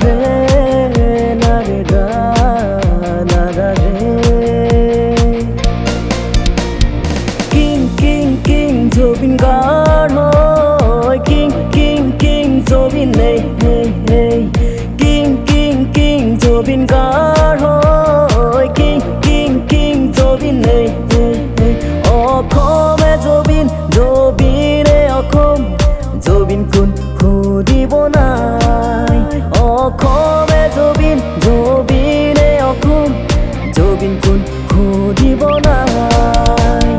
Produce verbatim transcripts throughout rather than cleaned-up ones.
Re, na re ga, na ga re. King, king, king, Zubeen Garg hoi. King, king, king, Zubeen, hey, hey, hey. King, king, king, Zubeen Garg hoi. King, king, king, Zubeen, hey, hey, hey. অসমে জুবিন, জুবিনে অসম, জুবিন কোন সুধিব নাই। অসমে জুবিন, জুবিনে অসম, জুবিন কোন সুধিব নাই।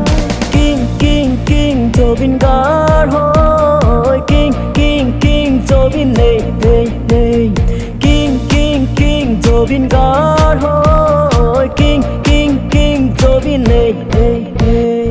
King, king, king, Zubeen Garg hoi. King, king, king, Zubeen, hey, hey, hey. King, king, king, Zubeen Garg hoi. King, king, king, Zubeen, hey, hey, hey.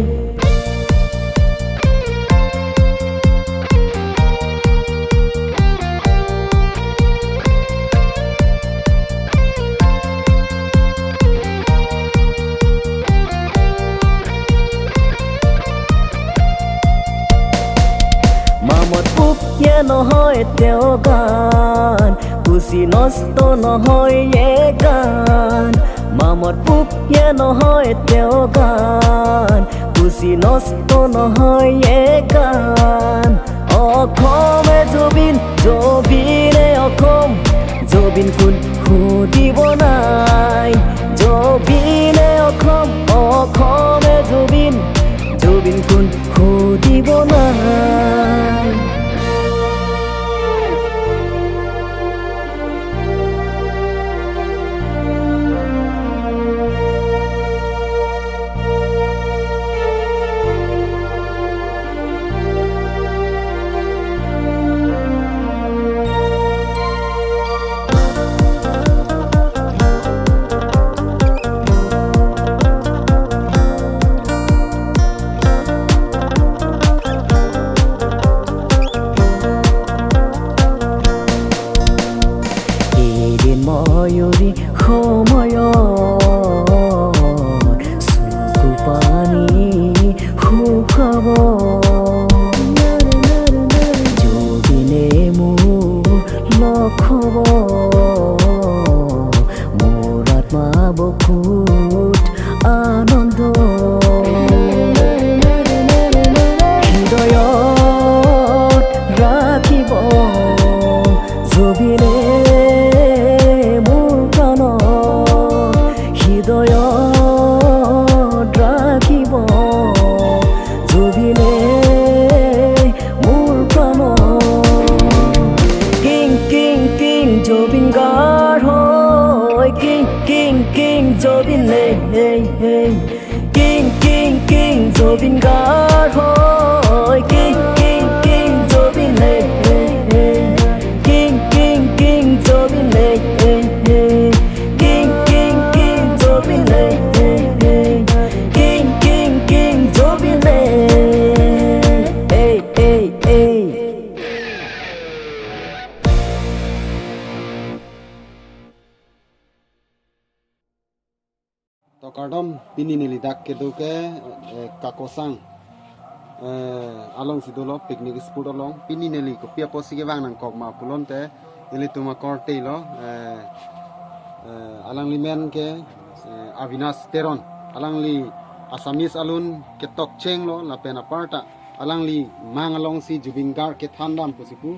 মামত পুকিয়ে নহয় তেওঁ গান, পুচি নষ্ট নহয় এই গান। মামত পুকিয়ে নহয় তেওঁ গান, পুচি নষ্ট নহয় এই গান। অসমে জুবিন, জুবিনে অসম, জুবিন কোন সুধিব নাই। জুবিনে অসম, অসমে জুবিন, জুবিন কোন সুধিব নাই। এদিন ময়ূৰী সময়ত চকু পানী শুকাব। জুবিনে মোৰ লগ হ'ব। মোৰ আত্মা বুকুত আনন্দ। হৃদয়ত ৰাখিব জুবিনে মোৰ প্ৰাণত। হৃদয়ত ৰাখিব জুবিনে মোৰ প্ৰাণত। King, king, king, Zubeen Garg hoi. King, king, king, Zubeen, hey, hey, hey. King, king, king, Zubeen Garg hoi. King, king, king, Zubeen, hey, hey, hey. King, king, king, Zubeen, hey, hey, hey. King, king, king, Zubeen, hey, hey, hey. King, king, king, Zubeen, hey, hey, hey, hey. To kardom, pini neli dak kedo ke, eh, Kakosang, eh, alongsi dolo, picnic spot along. Pini neli kopi apotsi kevang nangkok ma pulote, nelitum akorte lo, eh, eh, alangli men ke, eh, Avinash Teron. Alangli Assamese alun ketok chenglo, lapen aparta alangli mang alongsi Zubeen Garg kethandam pusi pu,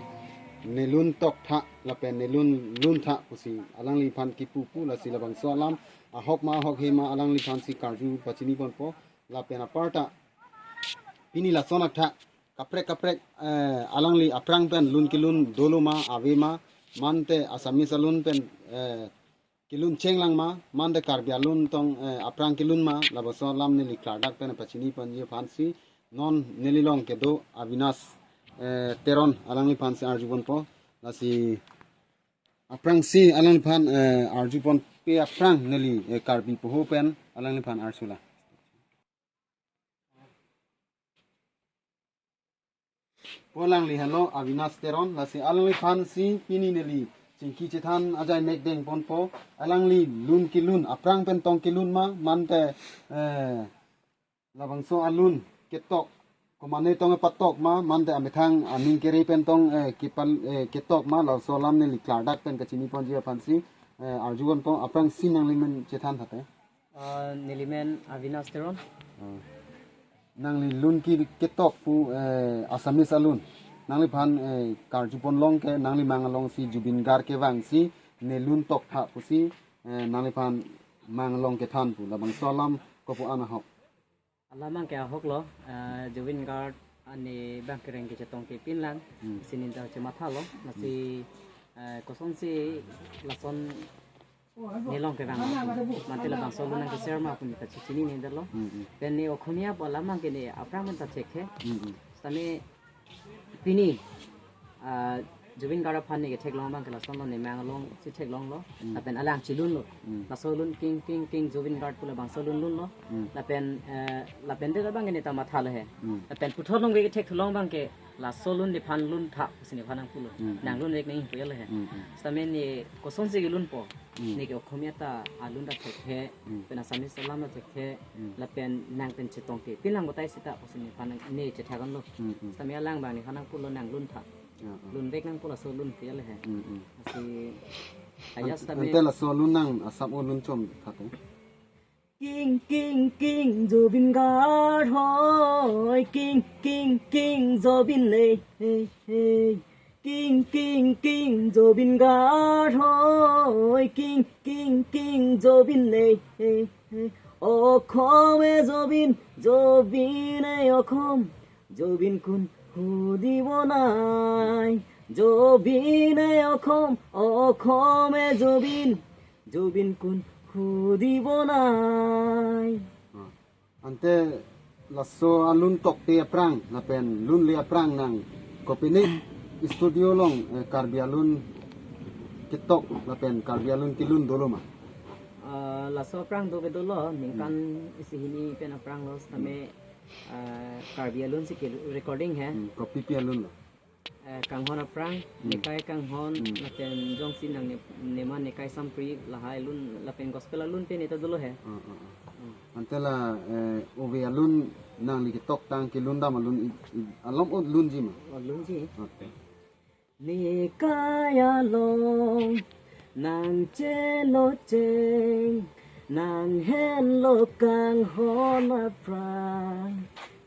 nelun toktha lapen nelun luntha pusi alangliphan kipu pu, lasi labangso alam ahok ma ahok he ma alangliphansi karju pachini ponpo. Lapen aparta pini lason athak kaprek kaprek, eh, alangli aphrang pen lun kelun dolo ma, ave ma, mante Assamese alun pen, eh, kelun chenglang ma, mante Karbi alun tong, eh, aphrang kelun ma, labangso alam neli klardak pen pachini ponji aphansi non neli along kedo Avinash, eh, Teron alangliphansi arju ponpo. Lasi aphrangsi alangliphan, eh, arju ponpe aphrang neli, eh, Karbi poho pen alangliphan arjulo. Po alangli henlo Avinash Teron, lasi alangliphansi pini neli chingki chethan ajai mek deng ponpo. Alangli lun kelun, aphrang pen tong kelun ma, mante, eh, labangso alun ketok Komane tong patok ma, mante amethang aning kere pen tong, eh, kipal, eh, ketok ma, laso alam neli klardak pen kachini ponji aphansi, eh, arju ponpo, aphrangsi nangli men chethan thate. Ah, neli men Avinash Teron. Ah. Nangli lun ke ketok pu, eh, Assamese alun. Nangliphan, eh, karju pon long ke, nangli mang alongsi Zubeen Garg kevangsi, ne lun toktha pusi, eh, nangliphan mang along kethan pu. Labangso alam kopu-an ahok? Alam abangke ahok lo, eh, Zubeen Garg ani bang kereng kechetong ke pinlang, Hmm. si ninta chematha lo, lasi, eh, kosonsi lason ne long kevang lo. Mante labangso alun nangkeser ma pu ne ta chechinine detlo. Hmm, hmm. Pen ne Okhomia pu alam abangke ne aphrang men ta thekthe. Hmm, hmm. Sitame pini, ah, Zubeen Garg aphan ne ketheklong abangke lason lo, ne mang alongsi theklonglo. Hmm. Lapen alang chelunlo. Hmm. Laso alun King King King Zubeen Garg pu labangso alun lunlo. Hmm. Lapen, eh, lapen det abangke ne ta mathalo he. Hmm. Lapen puthot along ke kethek thulong abangke laso alun nephan luntha pusi nephan nangpulo. Hmm. Nang lunvek nangji pulo he. Hmm, hmm. Sitame ne kosonsi kelunpo. Hmm. Ne ke Okhomia ta alun ta thekthe. Hmm. Pen Assamese alam ta thekthe. Hmm. Lapen nang pen chetong ke pinlang batai seta pusi nephan nang ne chethan lo. Hmm, hmm. Sitame alang abang nephan nangpulo nang luntha. Ya, ya. Lunvek nangpo laso alun pulo he. Hmm, hmm. Lasi An-, ayas sitame ante laso alun nang asap o lun chom thate. King, king, king, Zubeen Garg hoi. King, king, king, Zubeen le, hey, hey. King, king, king, Zubeen Garg hoi. King, king, king, Zubeen le, hey, hey. Okhom e Zubeen, Zubeen e Okhom. Zubeen kun hudibo nai. Zubeen e Okhom, Okhom e Zubeen. Zubeen kun hudibo nai. Ah. Ante laso alun tokte aphrang, lapen lunle aphrang nang kopine studio along, eh, Karbi alun ketok, lapen Karbi alun kelun dolo ma? Ah, laso aphrang do ke dolo, ningkan Hmm. isi hini pen aphrang lo, sitame, Hmm. ah, Karbi alun si ke recording he. Hmm, kopi pi alun lo? Eh, Kanghon aphrang, Hmm. Nekai Kanghon, Hmm. lapen jongsi nang ne-, neman Nekai Sampri, lahai alun, lapen gospel alun pen ne ta dolo he. Ah, ah, ah. Hmm. Ante la, eh, ove alun nangli ketoktang kelun dam alun i, i, alam o lunji ma? O lunji. Okay. Nekai along nang chelo cheng, nang henlo Kanghon aphrang.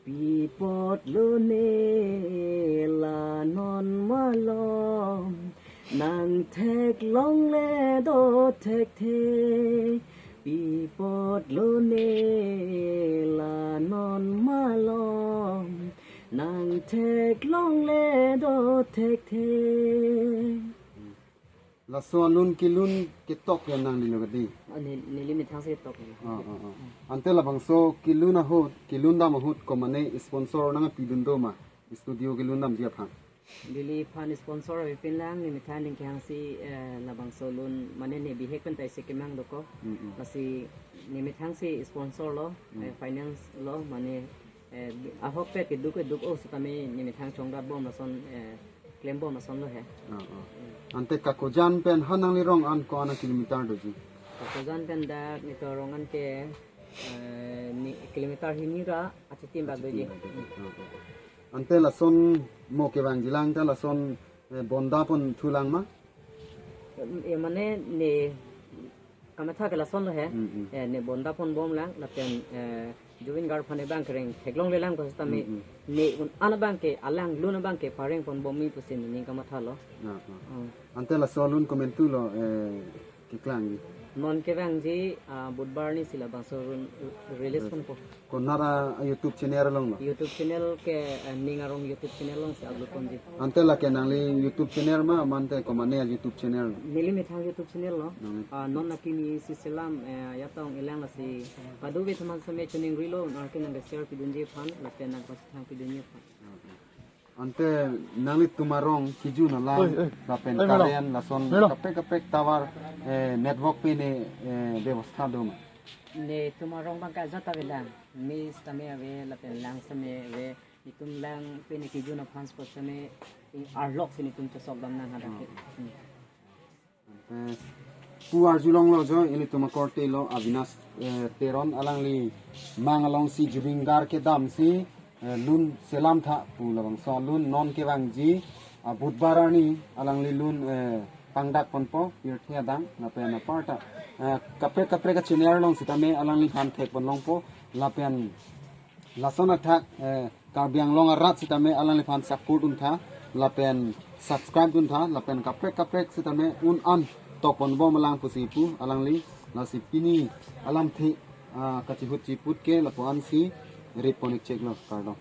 Pi apot lone la non malom, nang theklongle do thekthe. Pi apot lone la non malom, nang theklongle do thekthe. Laso alun kelun ketok ya nangli lo kadi? Oh, ne-, neli methang si ketok ya. Oh, oh, oh. Ante labangso kelun ahut, kelun dam ahut komane sponsor nangpidun do ma? Studio kelun damji aphan. Neliphan sponsor ave pinlang, ne methang ning kehang si, eh, labangso alun mane ne bihek pen ta isi kemang dokok. Mm, mm. Lasi ne methang si sponsor lo, Mm. eh, finance lo, mane eh, ahokpet keduk keduk o sitame ne methang chongdat bom lason, eh, klem bom lason lo he. Ah, ah. Ante Kakojan pen ha nangli rong an ko-an a kilometer doji? Kakojan pen dak ne to rong an ke, eh, ni kilometer hini ra achitim bak doji. Ah, ah. Ante lason mo kevangjilang ta lason, eh, bonda pon thulang ma? Eh, mane ne kamatha ke lason lo he. Mm, mm. Eh, ne bonda pon bomlang, lapen, eh, Zubeen Garg aphan ne bang kereng theklonglelang ko sitame, Mm, mm. ne un-an abangke, alang lun abangke pareng pon bomji pusi ne ning kamatha lo. Ah, ah. Mm. Ante laso alun komantu lo, eh, keklangji? Non kevangji, ah, Budhbar ni si labangso alun release Yes. ponpo. Konat a YouTube channel along lo? YouTube channel ke, eh, Ning Arong YouTube channel along si upload ponji. Ante lake nangli YouTube channel ma, mante komane a YouTube channel? Neli methang YouTube channel lo. Nangli. Ah, non akimi si selam, eh, ya tong ilang lasi. Kadokave teman seme chuning rilo, nang ke nang share pidunji aphan, lapen nang pachethang pidunji aphan. Ante nanglitum arong kijun alam, Oi, oi. lapen Oi, Melo. karen lason Melo. kaprek kaprek tower, eh, network pen, eh, bevastha do ma? Netum arong abangke ajat avelang. Mei sitame ave, lapen lang sitame ave. Netum lang pen kijun aphan spot sitame arlok si netum chosok dam nang hadak ke. Hmm. Hmm. Eh, pu arjulonglo jo, ilitum akorte lo Avinash, eh, Teron, alangli mang alongsi Zubeen Garg kedamsi, eh, lun selam tha pu labangso alun non kevangji, ah, Budhbar arni alangli lun, eh, pangdak ponpo pirthe adang lapen aparta, eh, kaprek kaprek a-channel along sitame alangliphan thek pon longpo lapen lason athak, eh, Karbi Anglong arat sitame alangliphan support dun tha lapen subscribe dun tha lapen kaprek kaprek sitame un an tok pon bom alang pusi pu alangli, lasi pini alamthe, ah, kachihut chiput ke lapu-an si rip pon ik cheklo, kardom.